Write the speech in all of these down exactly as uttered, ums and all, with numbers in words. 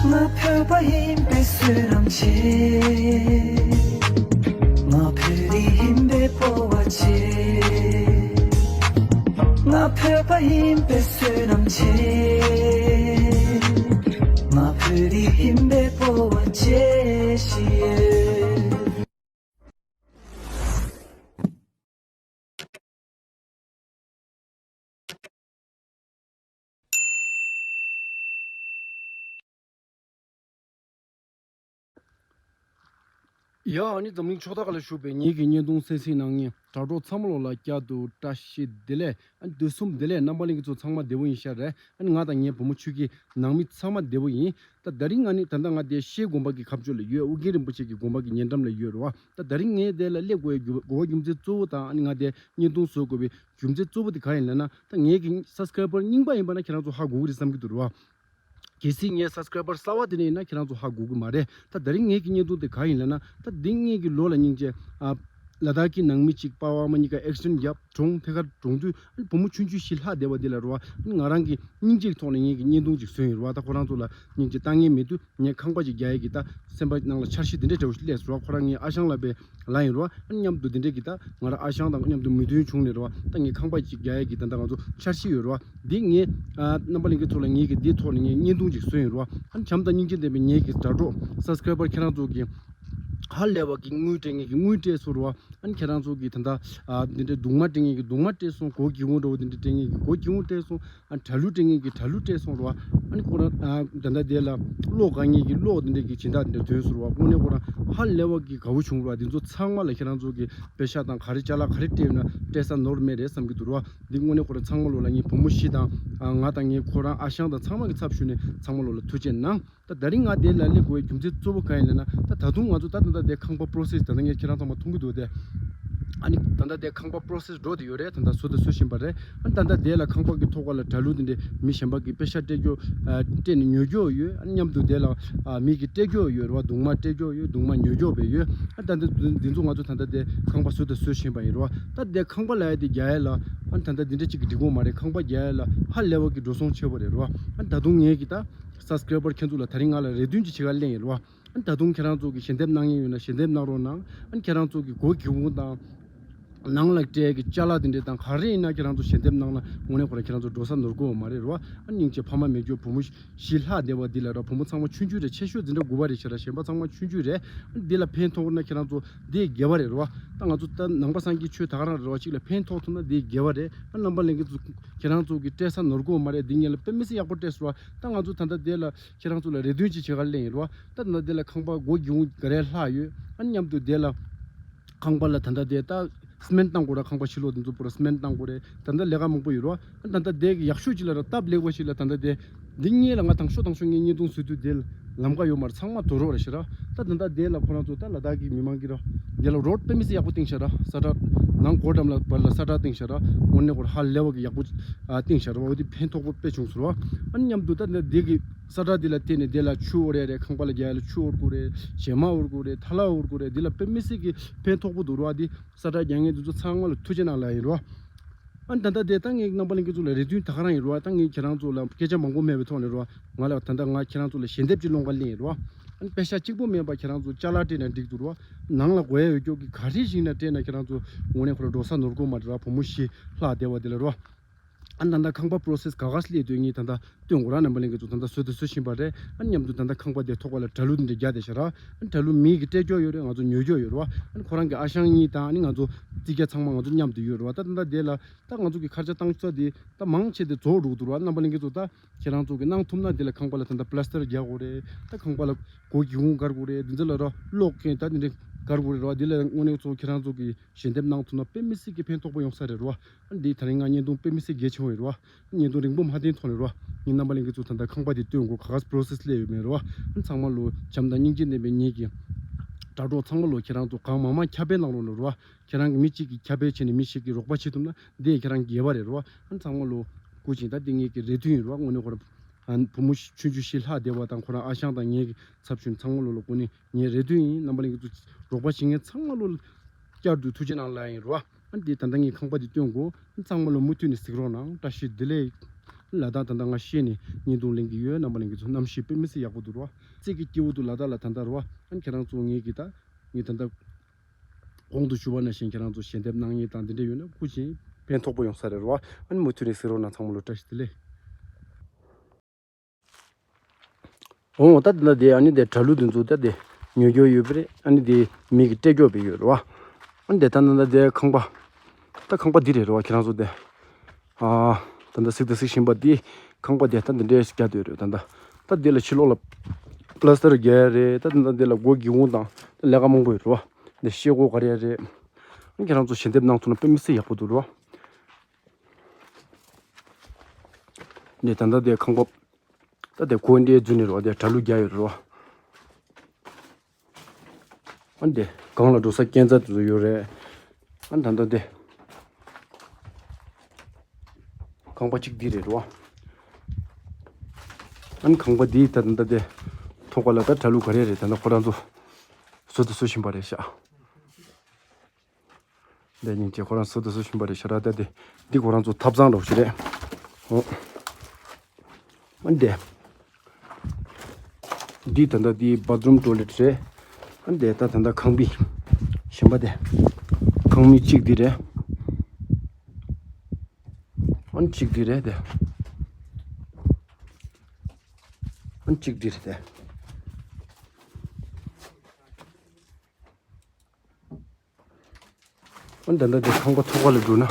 ང་བོད་པ་ཡིན་པའི་བསོད་ནམས་ཆེ། ང་བོད་རིགས་ཡིན་པའི་སྤོབས་པ་ཆེ། ང་བོད་པ་ཡིན་པའི་བསོད་ནམས་ཆེ། ང་བོད་རིགས་ཡིན་པའི་སྤོབས་པ་ཆེ་ཞེས། ཡ། ཨ་ནི་འཛམ་གླིང་ཕྱོགས་མཐའ་ཁག་ལ་བཞུགས་པའི་ངེད་ཀྱི་བརྙན་ཐུང་གསན་གཟིགས་གནང་མཁན་དྲ་གྲོགས་ཚང་མ་ལོ་ལ་བསྐྱར་དུ་བཀྲ་ཤིས་བདེ་ལེགས། ཨ་ནི་དུས་གསུམ་བདེ་ལེགས། རྣམ་པ་ལྷན་རྒྱས་ཚོ་ཚང་མ་བདེ་པོ་ཡིན་ཤག་རེད། ཨ་ནི་ང་དང་ངའི་བུ་མོ་ཆོས་སྐྱིད་ནང་མི་ཚང་མ་བདེ་པོ་ཡིན། ད་ད་རིང་ང་ནི་ད་ལྟ་ང་དེ་ཤེལ་དགོན་པ་གི་ཁ་ཕྱོགས་ལ་ཡོད། ཨོ་རྒྱན་རིན་པོ་ཆེ་གི་དགོན་པ་གི་ཉེ་འགྲམ་ལ་ཡོད་རེད་བ། ད་ད་རིང་ངས་དེ་ལ་སླེབས་དགོས་ཡ་རྒྱུ་དགོས་པ་རྒྱུ་མཚན་གཙོ་བོ་དང་ཨ་ནི་ང་དེ་བརྙན་ཐུང་བཟོ་དགོས་པའི་རྒྱུ་མཚན་གཙོ་བོ་དེ་གང་ཡིན་ལབ་ན། ད་ངེད་ཀྱི་སབ་སི་ཀ་རའི་བར་རྙིང་པ་ཡིན་པ་ན་ཁྱེད་རང་ཚོ་ཧ་གོ་གི་རེད་བསམ་གྱི་འདུག་རེད་བ། གལ་སྲིད་ངའི་སབ་སི་ཀ་རའི་བར་གསར་བ་དེ་འདྲ་ཡིན་ན་ཁྱེད་རང་ཚོ་ཧ་གོ་གི་མ་རེད། ད་ད་རིང་ངེད་ཀྱི་བརྙན་ཐུང་དེ་གང་ཡིན་ལབ་ན། ད་འདི་ངེད་ཀྱི་ལོ་ལ་སྙིང་རྗེ། ཨ། ལ་དྭགས་ཀྱི་ནང་མི་གཅིག་པ་ཕ་མ་གཉིས་ཀ་ཨེག་སི་ཌེན་ཊི་བརྒྱབ་གྲོངས། ཐད་ཀར་གྲོངས་དུས་ཨ་ནི་བུ་མོ་ཆུང་ཆུང་ཞིག་ལྷག་བསྡད་པ་འདི་ལ་རེད་བ། ཨ་ནི་ང་རང་གི་སྙིང་རྗེ་གི་ཐོག་ནས་ངེད་ཀྱི་བརྙན་ཐུང་ཅིག་བཟོས་ཡིན་རེད་བ། ད་ཁོ་རང་ཚོ་ལ་སྙིང་རྗེ་ལྟ་མཁན་མེད་དུས་ངས་ཁང་པ་ཅིག་རྒྱག་ཡས་ཀྱི་ད་སེམས་པ་ནང་ལ་འཆར་གཞི་འདི་འདྲ་འདྲ་བོ་ཞིག་སླེབས་སོང་རེད་བ། ཁོ་རང་ངའི་ཨ་ཞང་ལགས་པའི་ལགས་ཡིན་རེད་བ། ཨ་ནི་མཉམ་དུ་འདི་འདྲ་གི་ད་ང་རང་ཨ་ཞང་དང་མཉམ་དུ་མོས་མཐུན་བྱུང་ནས་རེད་བ། ད་ངས་ཁང་པ་ཅིག་རྒྱག་ཡས་ཀྱི་ད་ལྟ་ང་ཚོ་འཆར་གཞི་ཡོད་རེད་བ། འདི་ངས་ཨ་རྣམ་པ་ལྷན་རྒྱས་ཚོ་ལ་ངེད་ཀྱི་འདིའི་ཐོག་ནས་ངས་བརྙན་ཐུང་ཅིག་བཟོས་ཡིན་རེད་བ། ཨ་ནི་བྱམས་དང་སྙིང་རྗེ་ལྡན་པའི་ངེད་ཀྱི་དྲ་གྲོགས་སབ་སི་ཀ་རའི་བར་ཁྱེད་རང་ཚོ་གི་ཧ་ལས་པ་གི་དངུལ་སྤྲད་མཁན་གྱི་དངུལ་སྤྲད་སོང་རེད་བ། ཨ་ནི་ཁྱེད་རང་ཚོ་གི་ད་ལྟ་ཨ་འདི་འདྲའི་གདུང་མ་སྤྲད་མཁན་གྱི་གདུང་མ་སྤྲད་སོང་། སྒོར་སྒེའུ་ཁུང་འདྲ་བོ་འདི་འདྲ་སྤྲད་མཁན་གྱི་སྒོར་སྒེའུ་ཁུང་སྤྲད་སོང་། ཨ་གྲྭ་ལུག་སྤྲད་མཁན་གྱི་གྲྭ་ལུག་སྤྲད་སོང་རེད་བ། ཨ་ནི་ཁོ་རང་ཨ་ད་ལྟ་དེ་ལ་གློག་དཀའ་ངལ་གྱི་གློག་དེ་འདྲ་གི་སྦྱིན་བདག་དེ་འདྲ་ཐོན་སོང་རེད་བ། དངོས་གནས་ཁོ་རང་ཧ་ལས་པ་གི་དགའ་བོ་བྱུང་རེད་བ། དེ་ཚོ་ཚང་མ་ལ་ཁྱེད་རང་ཚོ་གི་པེ་ཤག་དང་ག་རེ་ཅ་ལག་ག་རེ་སྤྲད་ཡོད་ན་སྤྲད་ས་ནོར་མེད་རེད་བསམ་གྱི་འདུག་རེད་བ། འདི་དངོས་གནས་ཁོ་རང་ཚང་མ་ལོ་ལ་ངའི་བུ་མོ་བཞི་དང་ཨ་ང་དང་ངའི་ཁོ་རང་ཨ་ཞང་དང་ཚང་མ་གི་ཚབ་ཞུས་ནས་ཚང་མ་ལོ་ལ་ཐུགས་རྗེ་གནང་། ད་ད་རིང་ང་དེ་ལ་སླེབས་དགོས་པའི་རྒྱུ་མཚན་གཙོ་བོ་གང་ཡིན་ལབ་ན། ད་ད་དུང་ང་ཚོ་ད་ད་ལྟ་དེ་ཁང་པ་པོ་རོ་སེ་སི་ད་ལྟ་ངས་ཁྱེད་རང་ཚང་མ་མཐོང་གི་འདུག་དེ། ཨ་ནི་ད་ལྟ་དེ་ཁང་པ་པོ་རོ་སེ་སི་འགྲོ་བསྡད་ཡོད་རེད། ད་ལྟ་བཟོ་དང་བཟོ་བཞིན་པ་རེད། ཨ་ནི་ད་ལྟ་དེ་ལ་ཁང་པ་གི་ཐོག་ཁ་ལ་གྲྭ་ལུག་དེ་འདྲས་མི་གཞན་པ་གི་པེ་ཤག་སྤྲད་རྒྱུ་ཨ་སྤྲད་ནས་ཉོ་རྒྱུ་ཡོད། ཨ་ནི་མཉམ་དུ་དེ་ལ་ཨ་མི་གི་སྤྲད་རྒྱུ་ཡོད་རེད་བ། གདུང་མ་སྤྲད་རྒྱུ་ཡོད། གདུང་མ་ཉོ་རྒྱུ་བས་ཡོད། ཨ་ད་ལྟ་འདི་ཚོ་ང་ཚོ་ད་ལྟ་དེ་ཁང་པ་བཟོ་དང་བཟོ་བཞིན་པ་ཡིན་རེད་བ། ད་དེ་ཁང་པ་ལ་ཡ་དེ་རྒྱག་ཡ་ལ་ཨ་ནི་ད་ལྟ་འདི་འདྲ་གཅིག་གི་འགྲིག་གི་མ་རེད། ཁང་པ་རྒྱག་ཡ་ལ་ཧ་ལས་པ་གི་འགྲོ་སོང་ཆེ་བ་རེད་རེད་བ། ཨ་ནི་ད་དུང་ངས་གི་ད་སབ་སི་ཀ་རའི་བར་ཁྱེད་ཚོ་ལ་ད་རིང་ང་ལ་རེ་འདུན་ཅིག་བྱེད་ག་སླེབས་ཡིན་རེད་བ། ཨ་ནི་ད་དུང་ཁྱེད་རང་ཚོ་གི་ཞལ་འདེབས་གནང་མཁན་ཡོད་ན་ཞལ་འདེབས་གནང་རོགས་གནང་། ཨ་ནི་ཁྱེད་རང་ཚོ་གི་སྒོ་སྒེའུ་ཁུང་དང་ནང་ལ་སྤྲད་གི་ཅ་ལག་དེ་འདྲས་དང་ག་རེ་ཡིན་ན་ཁྱེད་རང་ཚོ་ཞལ་འདེབས་གནང་ན་དངོས་གནས་ཁོ་རང་ཁྱེད་རང་ཚོ་འགྲོ་ས་ནོར་གི་ཡོད་མ་རེད་རེད་བ། ཨ་ནི་སྙིང་རྗེ་ཕ་མ་མེད་རྒྱུ་བུ་མོ་བཞི་ལྷག་བསྡད་པ་འདི་ལ་ར་བུ་མོ་ཚང་མ་ཆུང་ཆུང་རེད། ཆེ་ཤོས་འཛིན་གྲྭ་དགུ་པ་རེད་ཤག་ར། གཞན་པ་ཚང་མ་ཆུང་ཆུང་རེད། ཨ་ནི་འདི་ལ་ཕན་ཐོགས་ན་ཁྱེད་རང་ཚོ་འདི་དགེ་བ་རེད་རེད་བ། ད་ང་ཚོ་ད་ནང་པ་སངས་རྒྱས་ཆོས་ད་ག་རང་རེད་བ། གཅིག་ལ་ཕན་ཐོགས་ཐུབ་ན་འདི་དགེ་བ་རེད། ཨ་རྣམ་པ་ལྷན་རྒྱས་ཚོ་ཁྱེད་རང་ཚོ་གི་སྤྲད་ས་ནོར་གི་ཡོད་མ་རེད། འདི་ངེད་ལ་དཔེ་མི་སྲིད་ཡག་པོ་སྤྲད་སོང་བ། ད་ང་ཚོ་ད་ལྟ་འདི་ལ་ཁྱེད་རང་ཚོ་ལ་རེ་འདུན་ཅིག་བྱེད་ག་སླེབས་ཡིན་རེད་བ། ད་ད་ལྟ་འདི་ལ་ཁང་པ་སྒོ་སྒེའུ་ཁུང་ག་རེ་ལྷག་ཡོད། ཨ་མཉམ་དུ་འདི་ལ་ཁང་པ་ལ་ད་ལྟ་འདི་ད་སི་མེན་བཏང་དགོས་ར། ཁང་པ་ཕྱི་ལོགས་འདི་ཚོ་པུ་ར་སི་མེན་བཏང་དགོས་རེད། ད་ལྟ་ལས་ཀ་མང་པོ་ཡོད་རེད་བ། ཨ་ད་ལྟ་འདི་གི་ཡག་ཤོས་ཅིག་ལ་ར་སྟབས་ལེགས་པ་ཞིག་ལ་ད་ལྟ་འདི་འདི་གཉིས་ལ་ང་དང་ཤོས་དང་ཤོས་ངས་བརྙན་ཐུང་བཟོས་དུས་འདི་ལམ་ཁ་ཡོད་མ་རེད། ཚང་མ་དུག་རོགས་རེད་ཤག་ར། ད་ད་ལྟ་འདི་ལ་ཁོ་རང་ཚོ་ད་ལ་དྭགས་ཀྱི་མི་མང་གི་ར་འདི་ལ་རོཌ་དཔེ་མི་སྲིད་ཡག་པོ་བཏིང་ཤག་ར། ས་ཁྲ་ནང་སྒོ་འགྲམ་ལ་བར་ལ་ས་ཁྲ་བཏིང་ཤག་ར། དངོས་གནས་ཁོ་ར་ཧ་ལས་པ་གི་ཡག་པོ་ཨ་བཏིང་ཤག་ར་བ། འོ་དེ་ཕན་ཐོགས་པོ་དཔེ་བྱུང་སོང་ར་བ། ཨ་ནི་མཉམ་དུ་ད་ནི་འདི་གི་ས་ཁྲ་འདི་ལ་བརྟེན་ནས་འདི་ལ་ཆུ་དབོར་ཡ་རེད། ཁང་པ་ལ་རྒྱག་ཡ་ལ་ཆུ་དབོར་དགོས་རེད། བྱེ་མ་དབོར་དགོས་རེད། ཐལ་བ་དབོར་དགོས་རེད། འདི་ལ་དཔེ་མི་སྲིད་ཀྱི་ཕན་ཐོགས་པོ་འདུག་ར་བ། འདི་ས་ཁྲ་རྒྱག་མཁན་འདི་ཚོ་ཚང་མ་ལ་ཐུགས་རྗེ་གནང་ལབ་ཡིན་ར་བ། ཨ་ནི་ད་ལྟ་དེ་ད་ངས་རྣམ་པ་ལྷན་རྒྱས་ཚོ་ལ་རེ་འདུན་ད་ག་རང་ཡིན་ར་བ། ད་ངས་ཁྱེད་རང་ཚོ་ལ་སྐད་ཆ་མང་པོ་མེད་པའི་ཐོག་ནས་ར་བ། ང་ལ་ད་ལྟ་ང་ཁྱེད་རང་ཚོ་ལ་ཞལ་འདེབས་ཅིག་སློང་ག་སླེབས་ཡིན་ར་བ། ཨ་ནི་པེ་ཤག་གཅིག་པོ་མེད་པ་ཁྱེད་རང་ཚོ་ཅ་ལག་སྤྲད་ན་འགྲིག་འདུག་ར་བ། ནང་ལ་དགོས་ཡ་ཡོད་ཀྱོག་གི་ག་རེ་ཞིག་ན་སྤྲད་ན་ཁྱེད་རང་ཚོ་དངོས་གནས་ཁོ་ར་འགྲོ་ས་ནོར་གོ་མ་རེད་ར་བ། བུ་མོ་བཞི་ལྷག་བསྡད་པ་དེ་ལ་ར་བ། ཨ་ནི་ད་ལྟ་ཁང་པ་པོ་རོ་སེ་སི་ག་ག་སླེབས་དུས་ངས་ད་ལྟ་སྟོན་དགོས་ར། རྣམ་པ་ལྷན་རྒྱས་ཚོ་ད་ལྟ་བཟོ་དང་བཟོ་བཞིན་པ་རེད། ཨ་ནི་མཉམ་དུ་ད་ལྟ་ཁང་པ་དེ་ཐོག་ཁ་ལ་གྲྭ་ལུག་འདི་འདྲ་རྒྱག་བསྡད་ཤག་ར། ཨ་ནི་གྲྭ་ལུག་མི་གི་སྤྲད་རྒྱུ་ཡོད་རེད། ང་ཚོ་ཉོ་རྒྱུ་ཡོད་རེད་བ། ཨ་ནི་ཁོ་རང་གི་ཨ་ཞང་གཉིས་དང་ཨ་ནི་ང་ཚོ་རྩིས་རྒྱག་ཚང་མ་ང་ཚོ་མཉམ་དུ་ཡོད་རེད་བ། ད་ད་ལྟ་དེ་ལ་ད་ང་ཚོ་གི་ཁར་ཆ་བཏང་ས་དེ་ད་མང་ཆེ་དེ་རྫོགས་འགྲོ་གི་འདུག་ར། རྣམ་པ་ལྷན་རྒྱས་ཚོ་ད་ཁྱེད་རང་ཚོ་གི་གནང་ཐུབ་ན་དེ་ལ་ཁང་པ་ལ་ད་ལྟ་པ་ལ་སི་ཊར་རྒྱག་དགོས་རེད། ད་ཁང་པ་ལ་སྒོ་སྒེའུ་ཁུང་བཀར་དགོས་རེད། འདི་ཚོ་ལ་ར་གློག་གིན་ད་འདི་འདྲ་བཀར་དགོས་རེད་ར། འདི་ལ་དངོས་གནས་ཚོ་ཁྱེད་རང་ཚོ་གི་ཞལ་འདེབས་གནང་ཐུབ་ན་དཔེ་མི་སྲིད་ཀྱི་ཕན་ཐོགས་པོ་ཡོང་ས་རེད་ར་བ། འདི་ད་རིང་ང་བརྙན་ཐུང་དཔེ་མི་སྲིད་གལ་ཆེན་པོ་ཡིན་ར་བ། བརྙན་ཐུང་རིང་པོ་མ་བསྟན་ཐོག་ནས་ར་བ། ངས་རྣམ་པ་ལྷན་རྒྱས་ཚོ་ད་ལྟ་ཁང་པ་འདི་སྟོན་དགོས། ག་ག་པོ་རོ་སེ་སི་སླེབས་ཡོད་མེད་ར་བ། ཚང་མ་ལོ་བྱམས་དང་སྙིང་རྗེ་ལྡན་པའི་ངེད་ཀྱི་དྲ་གྲོགས་ཚང་མ་ལོ་ཁྱེད་རང་ཚོ་གང་མང་མང་ཁྱབ་སྤེལ་གནང་རོགས་གནང་ར་བ། ཁྱེད་རང་གི་མི་གཅིག་གིས་ཁྱབ་སྤེལ་བྱས་ནས་མི་ཞིག་གིས་རོགས་པ་བྱེད་ཐུབ་ན་འདི་ཁྱེད་རང་དགེ་བ་རེད་ར་བ། ཚང་མ་ལོ་སྐུ་མཁྱེན། ད་འདི་ངེད་ཀྱི་རེ་འདུན་ཡིན་ར་བ། དངོས་གནས་ཁོ་ར་བུ་མོ་ཆུང་ཆུང་བཞི་ལྷག་བསྡད་པ་དང་ཁོ་རང་ཨ་ཞང་དང་ངེད་ཀྱི་ཚབ་ཞུས་ཚང་མ་ལོ་ལ་སྐུ་ནས་ངའི་རེ་འདུན་ཡིན། རྣམ་པ་ལྷན་རྒྱས་ཚོ་རོགས་པ་བྱེད་མཁན་ཚང་མ་ལོ་ལ་བསྐྱར་དུ་ཐུགས་རྗེ་གནང་ལབ་ཡིན་ར་བ། ཨ་འདི་ད་ལྟ་ངས་ཁང་པ་འདི་སྟོན་དགོས། ཚང་མ་ལོ་མུ་མཐུད་ནས་གཟིགས་རོགས་གནང་། བཀྲ་ཤིས་བདེ་ལེགས། ལ་དྭགས་ད་ལྟ་ང་ཤེས་ནས་བརྙན་ཐུང་ལེན་གྱི་ཡོད། རྣམ་པ་ལྷན་རྒྱས་ཚོ། གནམ་གཤིས་དཔེ་མི་སྲིད་ཡག་པོ་འདུག་རོ། རྩེ་གི་སྐྱིད་པོ་འདུག་ལ་དྭགས་ལ། ད་ལྟ་རོ། ཨ་ནི་ཁྱེད་རང་ཚོ་ངེད་ཀྱི་ད་ངས་ད་ལྟ་གོང་དུ་ཞུ་བ་ནང་བཞིན་ཁྱེད་རང་ཚོ་ཞལ་འདེབས་གནང་མཁན་དང་འདི་འདྲ་ཡོད་ན་སྐུ་མཁྱེན། ཕན་ཐོགས་པོ་ཡོང་ས་རེད་རོ། ཨ་ནི་མུ་མཐུད་ནས་གཟིགས་རོགས་གནང་། ཚང་མ་ལ་བཀྲ་ཤིས་བདེ་ལེགས། འོ་ད་འདི་ལ་དེ་ཨ་ནི་དེ་གྲྭ་ལུགས་འདི་ཚོ་ད་དེ་ཉོ་རྒྱུ་ཡོད་པ་རེད། ཨ་ནི་དེ་མི་གི་སྤྲད་རྒྱུ་བས་ཡོད་རེད་བ། ཨ་ནི་དེ་ད་ད་ད་དེ་ཁང་པ། ད་ཁང་པ་འདི་རེད་རེད་བ། ཁྱེད་རང་ཚོ་དེ་ཨ་ད་ད་གཟིགས་ད་གཟིགས་བཞིན་པ་འདི་ཁང་པ་དེ་ད་འདི་འདྲས་རྒྱག་འདོད་རེད། ད་ད་ད་འདི་ལ་ཕྱི་ལོགས་ལ་པ་ལ་སི་ཊར་རྒྱག་ཡ་རེད། ད་ད་ད་འདི་ལ་སྒོ་སྒེའུ་ཁུང་དང་ད་ལས་ཀ་མང་པོ་ཡོད་རེད་བ། འདི་ཤེལ་སྒོ་ག་རེ་ཡ་རེད། ཨ་ནི་ཁྱེད་རང་ཚོ་ཞལ་འདེབས་གནང་ཐུབ་ན་དཔེ་མི་སྲིད་ཡག་པོ་འདུག་རེད་བ། འདི་ད་ད་དེ་ཁང་པ། ད་དེ་ཁོ་འདྲའི་རྫུན་ནི་རོ། དེ་གྲྭ་ལུགས་རྒྱག་ཡོད་རོ། ཨ་འདི་སྒང་ལ་འགྲོ་ས་སྐས་འཛེག་དེ་ཚོ་ཡོད་རེད། ཨ་ད་ད་དེ་ཁང་པ་གཅིག་འདི་རེད་རོ། ཨ་ཁང་པ་འདི་ད་ད་དེ་ཐོག་ཁ་ལ་ད་གྲྭ་ལུགས་ག་རེ་རེད། ད་ད་ཁོ་རང་ཚོ་བཟོ་དང་བཟོ་བཞིན་པ་རེད་ཤག་འདི་སྙིང་རྗེ། ཁོ་རང་བཟོ་དང་བཟོ་བཞིན་པ་རེད་ཤག་ར། ད་དེ་འདི་ཁོ་རང་ཚོ་ཐབ་ཚང་འདྲ་པོ་ཞིག་རེད། འོ། ཨ་འདི། འདི་ད་ལྟ་འདི་བཱ་ཐི་རུམ་ཊོའི་ལེཊ་རེད། ཨ་འདི་ད་ད་ལྟ་ཁང་པའི་གཞན་པ་དེ། ཁང་མིག་གཅིག་འདི་རེད། ཨ་གཅིག་འདི་རེད་དེ། ཨ་གཅིག་འདི་རེད་དེ། ཨ་ད་ལྟ་དེ་ཁང་པ་ཐོག་ཁ་ལ་འགྲོ་ན།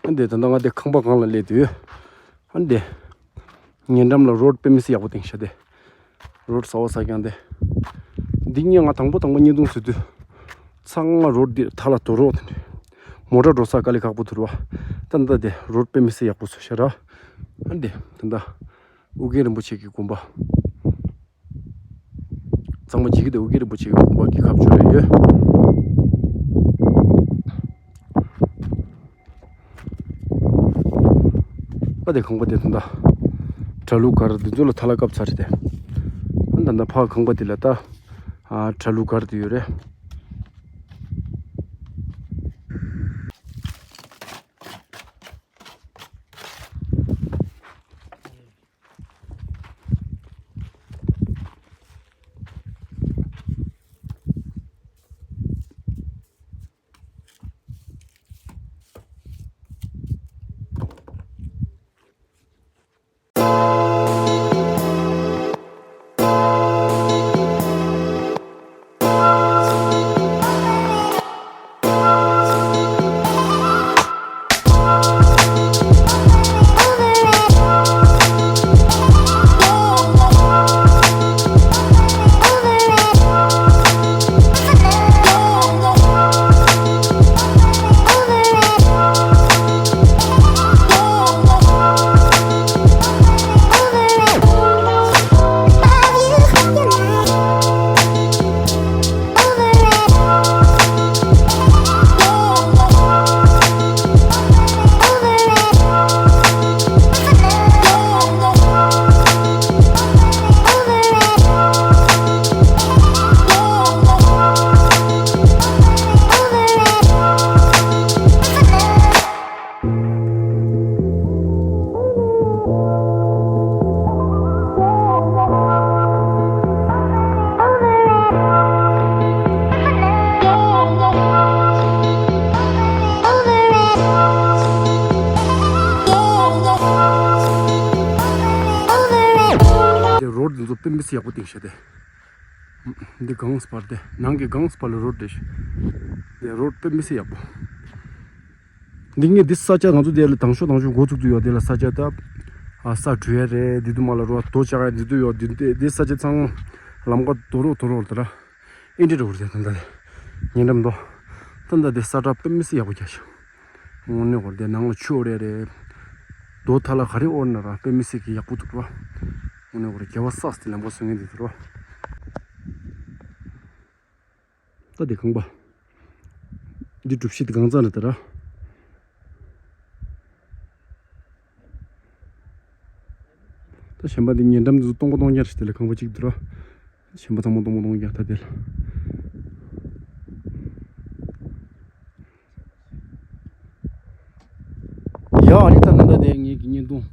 ཨ་འདི་ད་ལྟ་ང་འདི་ཁང་པ་སྒང་ལ་སླེབས་དུས། ཨ་འདི། ཉེ་འགྲམ་ལ་རོཌ་དཔེ་མི་སྲིད་ཡག་པོ་བཏིང་ཤག་དེ། རོཌ་གསར་པ་གསར་རྐྱང་དེ། འདི་ངས་ང་དང་པོ་དང་པོ་བརྙན་ཐུང་བཟོ་དུས། ཚང་མ་རོཌ་འདི་ཐ་ལ་དོ་རོགས་དེ་འདྲ། མོ་ཊ་འགྲོ་ས་དཀའ་ལས་ཁག་པོ་འདུག་ར་བ། ད་ལྟ་དེ་རོཌ་དཔེ་མི་སྲིད་ཡག་པོ་བཟོས་ཤག་ར། ཨ་འདི་ད་ལྟ། ཨོ་རྒྱན་རིན་པོ་ཆེ་གི་དགོན་པ། གཙང་མ་འཇིགས་ཀྱི་འདུག་ཨོ་རྒྱན་རིན་པོ་ཆེ་གི་དགོན་པ་གི་ཁ་ཕྱོགས་རེད་ཡོད། ཨ་དེ་ཁང་པ་དེ་ད་ལྟ་གྲྭ་ལུགས་སྒར་འདི་ཚོ་ལ་ཐ་ལ་བཀབ་ཚར་རེད་དེ། ཨ་ད་ལྟ་ཕ་ཁང་པ་དེ་ལ་ད་ཨ་གྲྭ་ལུགས་སྒར་དེ་ཡོད་རེད། དེ་རོཌ་འདི་ཚོ་དཔེ་མི་སྲིད་ཡག་པོ་བཏིང་ཤག་དེ། འདི་སྒང་སྤར་དེ། ནང་གི་སྒང་སྤར་ལ་རོཌ་རེད། དེ་རོཌ་དཔེ་མི་སྲིད་ཡག་པོ། འདི་ངས་འདི་ས་ཆ་ང་ཚོ་དེ་ལ་དང་ཤོག་དང་ཤོག་འགོ་ཚུགས་དུས་ཡོད། དེ་ལ་ས་ཆ་ད་ཨ་ས་བྲུས་ཡ་རེད། འདི་དུ་མ་ལ་རོ་རྡོ་བཅག་ཡ་འདི་དུ་ཡོད། འདི་འདི་འདི་ས་ཆ་ཚང་མ་ལམ་ཁ་དོ་རོག་དོ་རོག་དེ་ར། ཨེ་འདྲ་རེད་དེ་ད་ལྟ་དེ་ཉེ་འགྲམ་དོ། ད་ལྟ་དེ་ས་ཁྲ་དཔེ་མི་སྲིད་ཡག་པོ་རྒྱག་ཤག་དངོས་གནས་གོ་དེ་ནང་ལ་ཆུ་ཨོ་རེ་རེད། རྡོ་ཐ་ལ་ག་རེ་ཨོ་ན་ར་དཔེ་མི་སྲིད་ཀྱི་ཡག་པོ་འདུག་ར། དངོས་གནས་ཁོ་རང་རྒྱལ་བ་སག་སྟེ་ལམ་ཁ་བཟོ་མཁན་དེ་ཚོ་རོ། ད་དེ་ཁང་པ། འདི་གྲུ་བཞི་དེ་གང་ཚང་རེད་ད་ར། ད་གཞན་པ་འདི་ཉེ་འགྲམ་དུ་སྟོང་པ་སྟོང་རྐྱང་རེད་དེ་ལ་ཁང་པ་གཅིག་འདུག་ར། གཞན་པ་ཚང་མ་སྟོང་པ་སྟོང་རྐྱང་ད་དེ་ལ། ཡ་ཨ་ནི་ད་ད་ལྟ་དེ་ངེད་ཀྱི་བརྙན་ཐུང་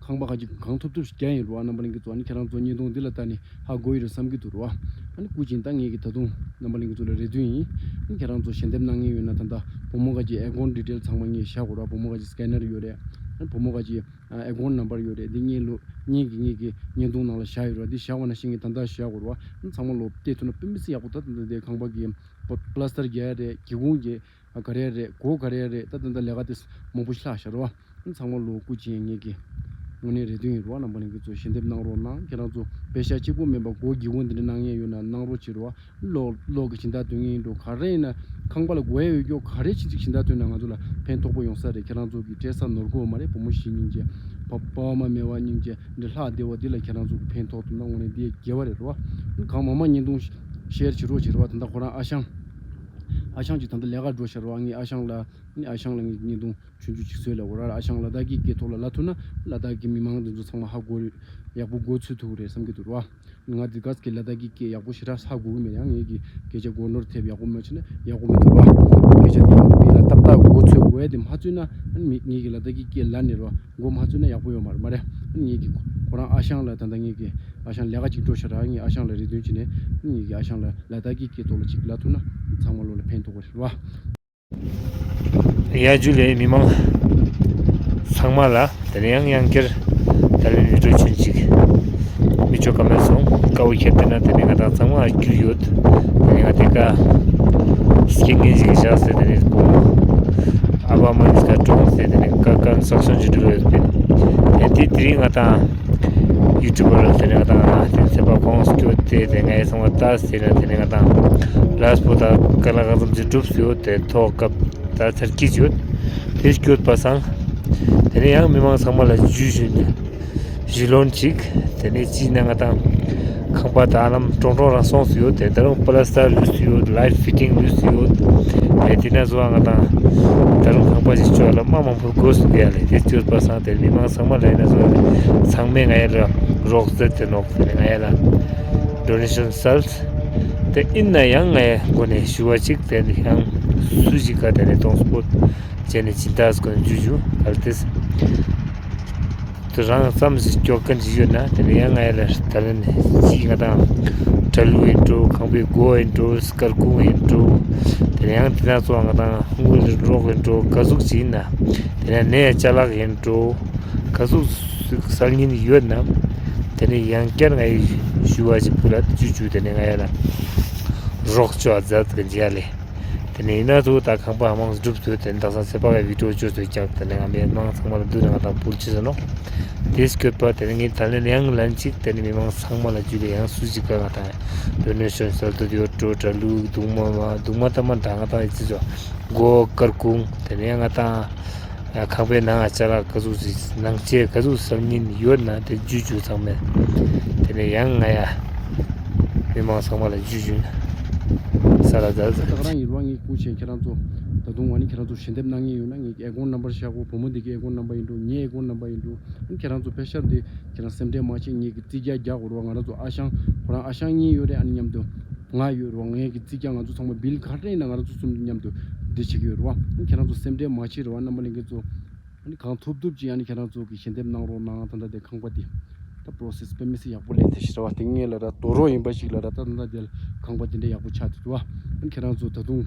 ཁང་པ་ཁ་ཅིག་གང་ཐུབ་ཐུབ་ཞིག་རྒྱག་ཡིན་རུ་བ། རྣམ་པ་གླིང་གི་ཚོ་ཨ་ནི་ཁྱེད་རང་ཚོ་བརྙན་ཐུང་འདི་ལ་ལྟ་ནི་ཧ་གོ་ཡི་རུ་བསམ་གྱི་འདུག་རུ་བ། ཨ་ནི་སྐུ་མཁྱེན་ད་ངེད་ཀྱི་ད་དུང་རྣམ་པ་གླིང་གི་ཚོ་ལ་རེ་འདུན་ཡིན། ཨ་ནི་ཁྱེད་རང་ཚོ་ཞལ་འདེབས་གནང་མཁན་ཡོད་ན་ད་ལྟ་བུ་མོ་ཁ་ཅིག་ཨེ་ཀོན་ཌི་ཊེལ་ཚང་མ་ངས་བཞག་གོ་རུ་བ། བུ་མོ་ཁ་ཅིག་སི་ཀེ་ནར་ཡོད་རེད། ཨ་ནི་བུ་མོ་ཁ་ཅིག་ཨེ་ཀོན་ནམ་བར་ཡོད་རེད། འདི་ངེད་ལོ་ངེད་ཀྱི་ངེད་ཀྱི་བརྙན་ཐུང་ནང་ལ་བཞག་ཡོད་རུ་བ། འདི་བཞག་པ་ན་ཤེས་ངེས་ད་ལྟ་བཞག་གོ་རུ་བ། ཨ་ནི་ཚང་མ་ལོ་བལྟས་ཐུབ་ན་དཔེ་མི་སྲིད་ཡག་པོ། ད་ད་ལྟ་དེ་ཁང་པ་གི་པ་པ་ལ་སི་ཊར་རྒྱག་ཡ་རེད། སྒེའུ་ཁུང་གི་ག་རེ་རེད། སྒོ་ག་རེ་རེད། ད་ད་ལྟ་ལས་ཀ་དེ་མང་པོ་ཞིག་ལྷག་ཤག་རོ། ཨ་ཚང་མ་ལོ་སྐུ་མཁྱེན་ངེད་ཀྱི་དངོས་གནས་རེ་འདུན་ཡིན་རོ། རྣམ་པ་གླིང་གི་ཚོ་ཞལ་འདེབས་གནང་རོགས་གནང་། ཁྱེད་རང་ཚོ་པེ་ཤ་གཅིག་པོ་མིན་པ་སྒོ་སྒེའུ་ཁུང་འདི་འདྲ་གནང་མཁན་ཡོད་ན་གནང་རོགས་བྱེད་རོ། གློག་གློག་གི་སྦྱིན་བདག་སྟོན་མཁན་ཡིན་འགྲོ། ག་རེ་ཡིན་ན་ཁང་པ་ལ་དགོས་ཡ་ཡོད་རྒྱུ་ག་རེ་ཆེ་ཆེ་སྦྱིན་བདག་སྟོན་ན་ང་ཚོ་ལ་ཕན་ཐོགས་པོ་ཡོང་ས་རེད། ཁྱེད་རང་ཚོ་གི་སྤྲད་ས་ནོར་འཁོར་མ་རེད། བུ་མོ་བཞི་སྙིང་རྗེ་ཕ་ཕ་མ་མེད་པ་སྙིང་རྗེ་འདི་ལྷག་བདེ་བ་འདི་ལ་ཁྱེད་རང་ཚོ་གི་ཕན་ཐོགས་ཐུབ་ན་དངོས་གནས་འདི་དགེ་བ་རེད་རོ། གང་མང་མང་བརྙན་ཐུང་ཤེར་བྱེད་རོགས་བྱེད་རོགས། ད་ལྟ་ཁོ་རང་ཨ་ཞང་ཨ་ཞང་གཅིག་ད་ལྟ་ལས་ཀ་འགྲོ་ཤག་རོ། ངས་ཨ་ཞང་ལ་ཨ་ཞང་ལ་ངས་བརྙན་ཐུང་ཆུང་ཆུང་ཅིག་བཟོས་ལ་འོ་ར། ཨ་ཞང་ལ་དྭགས་ཀྱི་སྐད་ཐོག་ལ་ལབ་ཐུབ་ན་ལ་དྭགས་ཀྱི་མི་མང་འདི་ཚོ་ཚང་མ་ཧ་གོ་རེད། ཡག་པོ་གོ་ཚོད་ཐུབ་རེད་བསམ་གྱི་འདུག་ར། ང་འདི་ག་ས་གི་ལ་དྭགས་ཀྱི་སྐད་ཡག་པོ་ཞེ་དྲག་ཧ་གོ་གི་མེད། ཡང་ངེད་ཀྱི་སྐད་ཆ་མགོ་ནོར་ཐེབས་ཡག་པོ་མ་བྱས་ན་ཡག་པོ་མི་འདུག་ར། སྐད་ཆ་དེ་ཡག་པོ་མི་ལ་ཏག་ཏག་གོ་ཚོད་གོ་ཡ་དེ་མ་ཚུད་ན་མི་ངེད་ཀྱི་ལ་དྭགས་ཀྱི་སྐད་ལབ་ནས་ར་མགོ་མ་ཚོད་ན་ཡག་པོ་ཡོད་མ་རེད། མ་རེད། ངེད་ཀྱི་ཁོ་རང་ཨ་ཞང་ལ་ད་ལྟ་ངེད་ཀྱི་ཨ་ཞང་ལས་ཀ་ཅིག་འགྲོ་ཤག་ར། ངས་ཨ་ཞང་ལ་རེ་འདུན་བྱས་ནས་ངེད་ཀྱི་ཨ་ཞང་ལ་ལ་དྭགས་ཀྱི་སྐད་ཐོག་ལ་ཅིག་ལབ་ཐུབ་ན་ཚང་མ་ལོ་ལ་ཕན་ཐོགས་པ་རེད་བ། ཡ་ཇུ་ལེ་མི་མང་ཚང་མ་ལ། དེ་ནས་ཡང་ཡང་བསྐྱར་ད་ལན་བི་ཌིའོ་ཆུང་ཅིག་མི་ཆོག་ག་མེད་སོང་། དཀའ་བོ་ཁྱེར་ཏེ་ན་དེ་ནས་ང་དང་ཚང་མ་རྒྱུས་ཡོད། དེ་ནས་ང་དེ་ཀ་སྐྱེ་ངན་ཞིག་བཞག་ཟེར། དེ་ནས་བུ་མོ་ཨ་བ་མ་ནི་ཀ་གྲོངས་ཟེར། དེ་ནས་ཀ་ཀན་སག་ཤོན་ཅིག་འགྲིག་ཡོད་པས། དེ་དེ་དེ་རིང་ང་དང་ཡུ་ཊུབ་པར་དེ་ནས་ང་དང་དེ་ཚེ་པ་ཁོང་སྐྱོད་དེ་དེ་ངའི་ཚང་མ་ལྟ་ཟེར་ན། དེ་ནས་ང་དང་ལས་པོ་ད་ག་ལ་གང་འཚམ་ཅིག་གྲུབ་ཡོད། དེ་ཐོག་སྐབས་ད་ཚར་གྱི་ཡོད། དེ་སྐྱོད་པ་སང་དེ་ནས་ཡང་མི་མང་ཚང་མ་ལ་ཇུས་ཞུས་ནས་ཞུ་ལོན་ཅིག་དེ་ནས་ཅི་ན་ང་དང་ཁང་པ་ད་ལམ་ཀྲོང་ཀྲོང་རང་སོང་སུ་ཡོད། དེ་ད་རུང་པ་ལ་སི་ཊར་ལུས་སུ་ཡོད། ལའིཊ་ཕི་ཊིང་ལུས་སུ་ཡོད། དེ་དེ་ན་བཟོ་བ་ང་དང་ད་རུང་ཁང་པ་ཞིག་ཅོག་ལ་མ་མང་པོ་དགོས་སུ་ཡ་ལེ། དེ་སྐྱོད་པ་སང་དེ་མི་མང་ཚང་མ་ལ་ཡིན་ན་བཟོ་བ་ཚང་མས་ང་ཡ་ལ་རོགས་ཟེར་དེ་ནོག་དེ་ནས་ང་ཡ་ལ་ཌོ་ནེ་ཤན་སལ། དེ་ཡིན་ན་ཡང་ངའི་སྒོ་ནས་ཞུ་བ་ཅིག་དེ་ནི་ཡང་སུ་ཞིག་ག་དེ་ནས་གཏོང་སྤོད་བྱས་ནས་སྦྱིན་བདག་སྒོ་ནས་འཇུ་རྒྱུ་གལ་ཏེ་དེ་རང་ཙམ་ཞིག་སྐྱོག་མཁན་ཞིག་ཡོད་ན། དེ་ནས་ཡང་ང་ཡ་ལ་ད་ལན་ཅིག་ང་དང་གྲ་ལུག་ཡིན་འགྲོ། ཁང་པའི་སྒོ་ཡིན་འགྲོ། སྐར་ཁུང་ཡིན་འགྲོ། དེ་ནས་ཡང་དེ་ན་ཚོ་ང་དང་དངུལ་རོགས་ཡིན་འགྲོ། ག་ཟུག་ཅིག་ཡིན་ན་དེ་ནས་ནས་ཅ་ལག་ཡིན་འགྲོ། ག་ཟུག་གསར་རྙིང་ཡོད་ན་དེ་ནས་ཡང་བསྐྱར་ང་ཡི་ཞུ་བ་ཞིག་བུ་ལ་ཅུ་ཅུ་དེ་ནས་ང་ཡ་ལ་རོགས་ཅོ་ཨ་མཛད་གི་འཇལ་ལེ། དེ་ནས་ཡིན་ན་ཚོ་ད་ཁང་པ་མང་སྒྲུབ་ཚོད་དེ་དག་ས་ཚེ་པ་གའི་བི་ཌིའོ་ཅོ་ཚོད་ཀྱག་དེ་ནས་ང་མེད་མང་ཚང་མ་ལ་འདུ་ནས་ང་དང་ཕུལ་ཅི་ཟེར་ནོ། དེ་སྐྱོད་པ་དེ་ནས་ངས་ད་ལན་ཡང་ལན་གཅིག་དེ་ནས་མི་མང་ཚང་མ་ལ་ཇུ་ལེ། ཡང་སུ་ཞིག་ག་ང་དང་ཌོ་ནེ་ཤན་སལ་དུ་ཡོད་འགྲོ། གྲ་ལུག་གདུང་མ་མ་གདུང་མ་ལྟ་མ་འདྲ་ང་དང་ཡི་ཚེ་ཚོ་སྒོ་སྐར་ཁུང་དེ་ནས་ཡང་ང་དང་ཁང་པའི་ནང་ང་ཅ་ལག་ག་ཟུག་ཅིག་ནང་ཆས་ག་ཟུག་གསར་རྙིང་ཡོད་ན་དེ་ཇུ་ཇུ་ཚང་མས། དེ་ནས་ཡང་ང་ཡ་མི་མང་ཚང་མ་ལ་ཇུ་ཇུ་ས་ལ་ཛ་ཛ། ད་ག་རང་ཡིན་རུང་ངས་སྐུ་མཁྱེན་ཁྱེད་རང་ཚོ་ད་དུང་ང་ནི་ཁྱེད་རང་ཚོ་ཞལ་འདེབས་གནང་མཁན་ཡོད་ན་ངས་ཨེ་ཀོན་ནམ་བར་བཞག་གོ། བུ་མོ་འདི་གི་ཨེ་ཀོན་ནམ་བར་ཡིན་འགྲོ། ངའི་ཨེ་ཀོན་ནམ་བར་ཡིན་འགྲོ། ཨ་ནི་ཁྱེད་རང་ཚོ་པེ་ཤ་འདི་ཁྱེད་རང་སེམས་ཁྲལ་མ་བྱེད། ངེད་ཀྱི་རྩིས་རྒྱག་རྒྱག་དགོས་རེད་བ། ང་རང་ཚོ་ཨ་ཞང་ཁོ་རང་ཨ་ཞང་གཉིས་ཡོད་རེད། ཨ་ནི་མཉམ་དུ་ང་ཡོད་རེད་བ། ངེད་ཀྱི་རྩིས་རྒྱག་ང་ཚོ་ཚང་མ་བིལ་ག་རེ་ཡིན་ན་ང་རང་ཚོ་གསུམ་མཉམ་དུ་འདི་བྱེད་ཀྱི་ཡོད་རེད་བ། ཨ་ནི་ཁྱེད་རང་ཚོ་སེམས་ཁྲལ་མ་བྱེད་རེད་བ། རྣམ་པ་ལྷན་རྒྱས་ཚོ། ཨ་ནི་གང་ཐུབ་ཐུབ་ཅིག་ཨ་ནི་ཁྱེད་རང་ཚོ་གི་ཞལ་འདེབས་གནང་རོགས་གནང་། ད་ལྟ་དེ་ཁང་པ་དེ་ད་པྲོ་སེས་དཔེ་མི་སྲིད་ཡག་པོ་ལས་དེ་ཞིག་རེད་བ། དེ་ངེད་ལ་ར་དོ་རོགས་ཡིན་པ་ཞིག་ལ་ར་ད་ད་ལྟ་དེ་ཁང་པ་དེ་འདྲ་ཡག་པོ་ཆགས་ཐུབ་ཐུབ་བ། ཨ་ནི་ཁྱེད་རང་ཚོ་ད་དུང་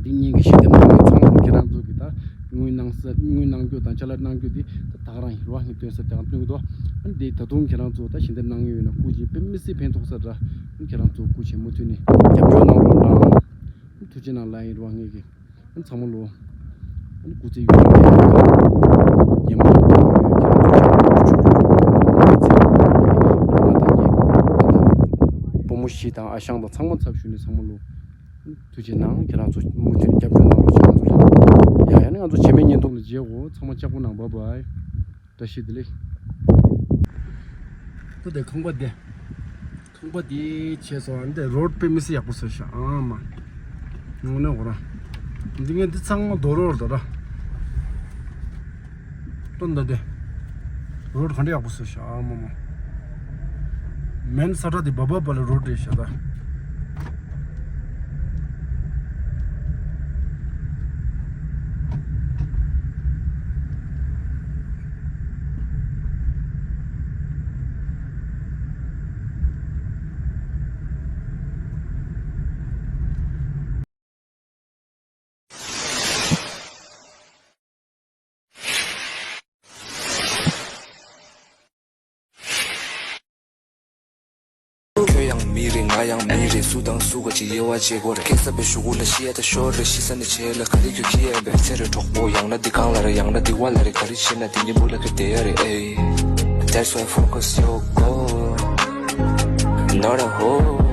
འདི་གཉིས་ཀྱི་ཞལ་འདེབས་གནང་མཁན་ཚང་མ་ལོ་ཁྱེད་རང་ཚོ་གི་ད་དངུལ་གནང་ས་དངུལ་གནང་རྒྱུ་དང་ཅ་ལག་གནང་རྒྱུ་དེ་ད་ད་ག་རང་ཡིན་རེད་བ། ངས་སྟོན་ས་དེ་གང་སྟོན་གི་འདུག་ཨ་ནི་དེ་ད་དུང་ཁྱེད་རང་ཚོ་ད་ཞལ་འདེབས་གནང་མཁན་ཡོད་ན་སྐུ་མཁྱེན་དཔེ་མི་སྲིད་ཕན་ཐོགས་ས་ར། ཨ་ནི་ཁྱེད་རང་ཚོ་སྐུ་མཁྱེན་མུ་མཐུད་ནས་རྒྱབ་སྐྱོར་གནང་རོགས་གནང་། ཐུགས་རྗེ་གནང་ལགས། ཡིན་རུང་ངེད་ཀྱི་ཨ་ནི་ཚང་མ་ལོ་ཨ་ནི་སྐུ་ཚེ་ཡུན་རིང་བརྟན་ཡོད་པ། ཉེ་མོ་དང་ཡོད་ཀྱི་ང་ཚོ་ཆོས་ཕྱོགས་ཀྱི་ཆོས་ཀྱི་ཆོས་ཀྱི་ང་ཚོ་ཚེ་རིང་ལགས་ཀྱི་ང་དང་ངེད་ད་ལྟ་བུ་མོ་བཞི་དང་ཨ་ཞང་དང་ཚང་མ་ཚབ་ཞུས་ནས་ཚང་མ་ལོ་ཨ་ནི་ཐུགས་རྗེ་གནང་། ཁྱེད་རང་ཚོ་མུ་མཐུད་ནས་རྒྱབ་སྐྱོར་གནང་རོགས་བྱེད། ང་ཚོ་ལ་ཡ་ཡ་ནི་ང་ཚོ་རྗེས་མའི་བརྙན་ཐུང་ལ་མཇལ་གོ། ཚང་མ་ལྕགས་པོ་གནང་། བཱའི་བཱའི། བཀྲ་ཤིས་བདེ་ལེགས། དེ་ཁང་པ་དེ། ཁང་པ་དེ་ཆེ་སོང་། འདི་རོཌ་དཔེ་མི་སྲིད་ཡག་པོ་བཟོས་ཤག་ཨ་མ། ངོ་ནས་འོ་ར། འདི་ངས་འདི་ཚང་མ་རྡོ་རོལ་རྡོ་ར། སྟོན་ད་དེ། རོཌ་ག་འདྲ་ཡག་པོ་བཟོས་ཤག་ཨ་མ་མ། མེན་ས་ཁྲ་དེ་བ་བ་བ་ལ་རོཌ་རེད་ཤག་ད། ཁྱོད་ཡང་མི་རེད། ང་ཡང་མི་རེད། སུ་དང་སུ་ག་ཅིག་དབྱེ་བ་འབྱེད་དགོས་རེད། སྐད་གསར་པའི་གཞུག་གུ་ལ་ཤི་ཡ་ད་ཤོར་རེད། ཤི་ས་ནས་བྱས་ལ་ག་རེ་ཁྱོད་ཁྱི་ཡ་ཡིན་པས། ཚེ་རེ་གྲོགས་པོ་ཡང་ན་འདི་གང་ལ་རེད། ཡང་ན་འདི་བ་ལ་རེད། ག་རེ་བྱེད་ན་འདི་གཉིས་པོ་ལ་ཁྱོད་བསྡད་ཡ་རེད། ཨེ། That's why focus your goal, not a hole.